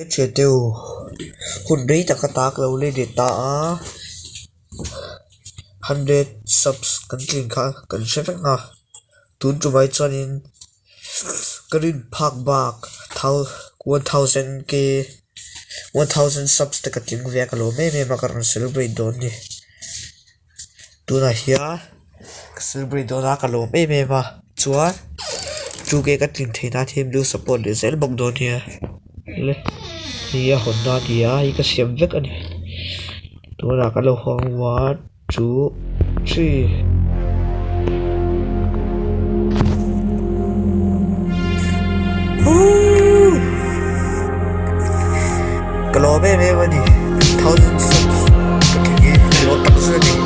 He thiante u hun rei tak ata ka lo let leh ta a hundred subs kan tlin kha kan hre vek a tun tumah hi chuanin ka rin phak bak thou one thousand k 1000 subs te ka tling ve a ka lawm em em a ka rawn celebrate dawn a ni tunah hian ka celebrate dawn a ka lawm em em a chuan 2k ka tlin theih nan hian min lo support leh zel bawk dawn nia le hei a hawn na a ni a hei ka siam vek a ni tunah kan lo hawng 1 2 3. Ka lawm em em a ni 1000 subs ka tling hi ka lawm tak zet a ni.